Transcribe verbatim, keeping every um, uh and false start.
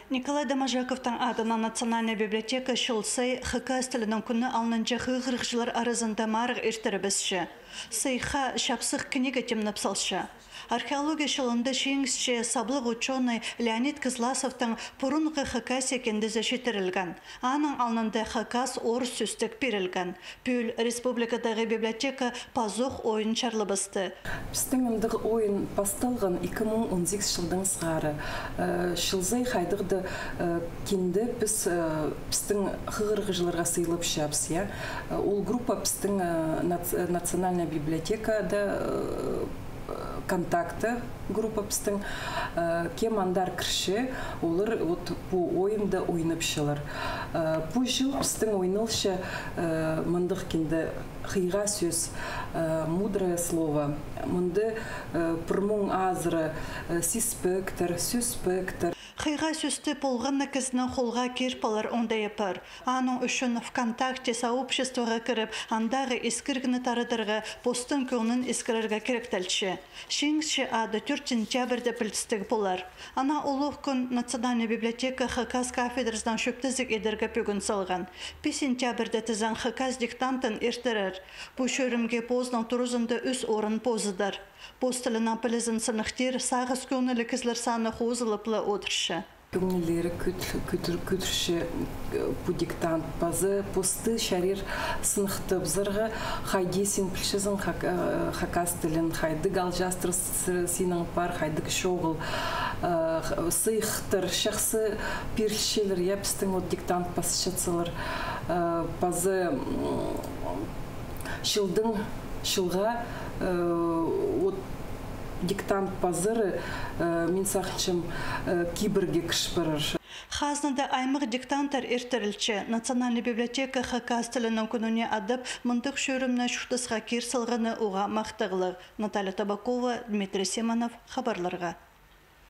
Николай Доможаковтың адынаң Национальная библиотека чыл сай хакас тілінің кӱні алнынҷа хығырығҷылар аразында марығ иртірібісче. Сыйыхха чапсых книга тимнеп салча. Археология чылында чиңісче саблығ учёный Леонид Кызласовтың «Пурунғы Хакасия» киндезі читірілген. Аның алнында хакас-орыс сӧстіг пирілген. Пӱӱл республикадағы библиотека пазох ойын чарлабысты. Пістің андағ ойын пасталған ікі муң он сигіс чылдаң сығара. Э, чыл сай хайдағ-да, э, кинде піс, э, пістің хығырығҷыларға сыйлапчабыс, я. Э, ол группа пістің, э, нац-, э, национальная библиотекада, э, контакты группа пістің, э, кем андар кірче, олар вот пу ойында ойнапчалар. Э, пу чыл пістің ойналча, э, мындағ кинде хыйға сӧс, э, мудрое слово. Мында, э, пір муң азыра, э, сиспектер, сӧспектер. Хыйға сӧсті полған на кізінің холға кир полар оңдайы пар. Аның ӱчӱн ВКонтакте сообществоға кіріп, андағы искірігні таратарға, постың кӧңнін искірерге киректелче. Чиңісчі ады тӧрт сентябрьде пілдістіг полар. Ана улуғ кӱн Национальная библиотека хакас кафедразынаң чӧптезіг идерге пӱгін салған. Пис сентябрьде тізең хакас диктантын иртірер. Пу чӧрімге позының туразында ӱс орын позыдар. Пос тілінең пілізін сыныхтир, сағыс кӧңніліг кізілер саны хозылып ла одырча. Кӧңнілері кӧдір-, кӧдір-, кӧдірче, э, пу диктант паза посты чарир сыныхтабызарға, хайди син пілчезің хак-, э, хакас тілін, хайдағ алҷастыр с-, синің пар, хайдағ чоғыл, э, х-, сыйыхтар, чахсы пирілчелер, я, пістің вот диктант пасчатсалар, э, паза, м, чылдаң чылға, э, вот диктант пазары, э, мин сағынчам, э, кибірге кірче парар. Хазнада аймах диктанттар иртірілче. Национальная библиотека хакас тілінің кӱніне адап, мындағ чӧрімні чуртасха кир салғаны уғаа махтағлығ. Наталья Табакова, Дмитрий Симонов, хабарларға.